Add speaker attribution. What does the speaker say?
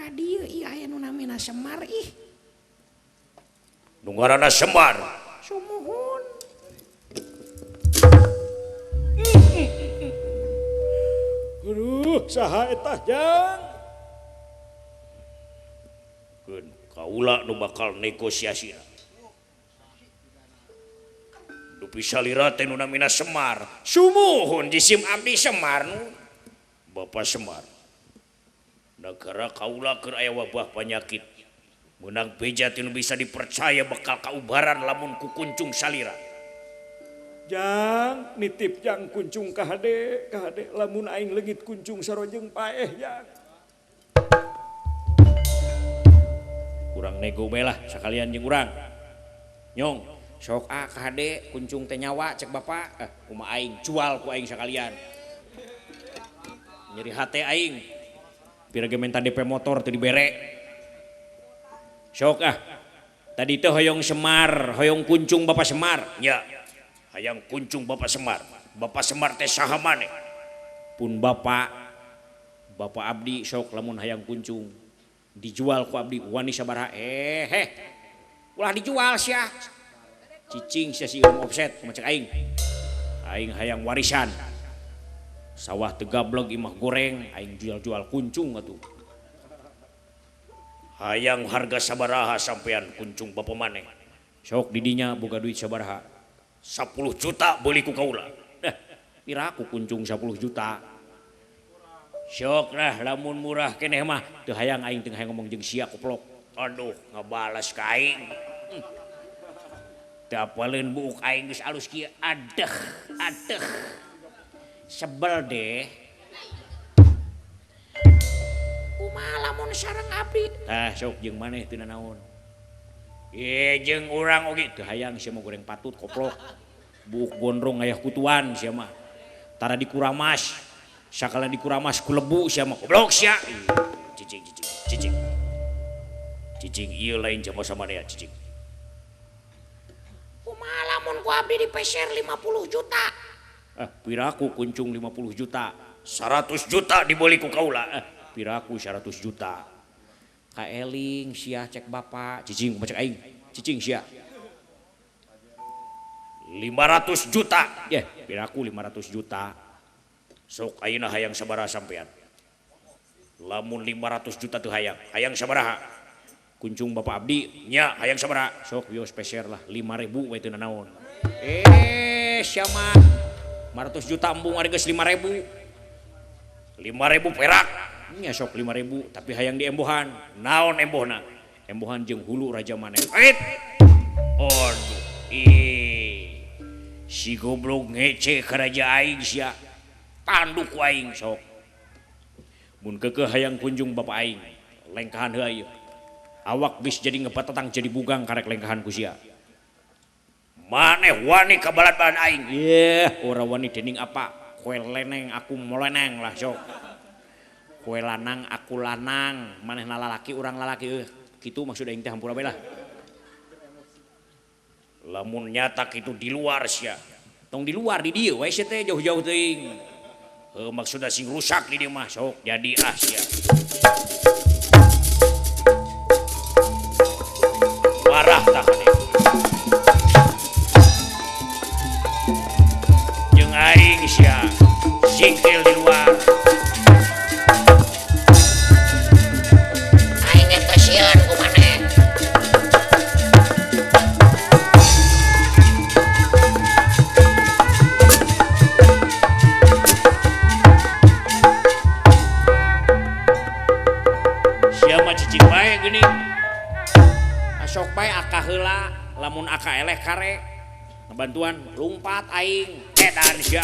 Speaker 1: Ka dieu ieu aya nu namina Semar ih.
Speaker 2: Nu ngaranna Semar.
Speaker 1: Sumuhun.
Speaker 3: Aduh, saha eta jang?
Speaker 2: Keun kaula nu bakal negosiasi. Dupi salira teh nu namina Semar. Sumuhun jisim abdi Semar nu. Bapak Semar. Nagara kaula keur aya wabah penyakit. Meunang beja teh nu bisa dipercaya bakal kaubaran lamun ku kuncung salira.
Speaker 3: Jang nitip jang kuncung ka hade, ka hade lamun aing leungit kuncung sarojeng paeh jang.
Speaker 2: Kurang nego bae lah sakalian jeung urang. Nyong, sok ah ka hade kuncung teh nyawa cek bapak, kumaha aing jual ku aing sakalian. Nyeri hate aing. Pira ge menta DP motor teu dibere. Sok ah. Tadi teh hoyong Semar, hoyong kuncung Bapak Semar. Nya. Hayang kuncung Bapak Semar. Bapak Semar teh saha maneh? Pun Bapak, Bapak abdi sok lamun hayang kuncung dijual ku abdi wani sabaraha? Heh. Ulah dijual sia. Cicing sia si ilmu offset kumaha cek aing. Aing hayang warisan. Sawah teu gableg imah goreng aing jual-jual kuncung atuh. Hayang harga sabaraha sampean kuncung bapa maneh? Sok didinya boga duit sabaraha? 10 juta beuli ku kaula. Piraku kuncung 10 juta. Sok lah lamun murah keneh mah teu hayang aing teu hayang ngomong jeung sia koplok. Aduh ngabalas ka aing. Teu apaleun buuk aing geus alus kieu. Adeh, adeh. Sebel deh.
Speaker 1: Kumaha lamun sareng abdi?
Speaker 2: Tah sok jeung maneh teu nanaon. Jeung urang oge teu hayang sia mah goreng patut koplok. Buuk gondrong aya kutuan sia mah. Tara dikuramas. Sakala dikuramas ku lebu sia mah goblok sia. Cicing cicing cicing. Cicing ieu lain jama samanea cicing.
Speaker 1: Kumaha lamun ku abdi dipeser 50 juta?
Speaker 2: Piraku kuncung 50 juta. 100 juta dibeli ku kaula. Piraku 100 juta. Kaeling sia cek bapak, cicing kumaha cek aing. Cicing sia. 500 juta. Yeh, piraku 500 juta. Sok ayeuna hayang sabaraha sampean? Lamun 500 juta teu hayang, hayang sabaraha? Kuncung bapak abdi nya hayang sabaraha? Sok wios peser lah 5.000 we teu nanaon. Sia mah 500 juta embung ari geus 5.000. 5.000 perak. Nya sok 5.000 tapi hayang diembohan. Naon embohna? Embohan jeung hulu raja maneh. Ait. Aduh, ih. Si goblok ngece ka raja aing sia. Tanduk ku aing sok. Mun keukeuh hayang kunjung bapa aing, lengkahan heula ieu. Awak geus jadi ngebatetang jadi bugang karek lengkahan ku sia. Maneh wani ka balad-balad aing. Yeh, ora wani dening apa? Kowe leneng aku moleneng lah sok. Kowe lanang aku lanang, manehna lalaki urang lalaki eueuh. Kitu maksud aing teh hampura bae lah. Lamun nyata kitu di luar sia. Tong di luar di dieu we sia teh jauh-jauh teuing. Heuh maksudna sing rusak di dieu mah sok jadi ah sia. Marah tah maneh. Jeung aing sia singkil di luar.
Speaker 1: Aing teh sieun ku maneh.
Speaker 2: Sia mah cicing bae geuning. Asok bae aka heula, lamun aka eleh kare. Ngabantuan lumpat aing, edan sia.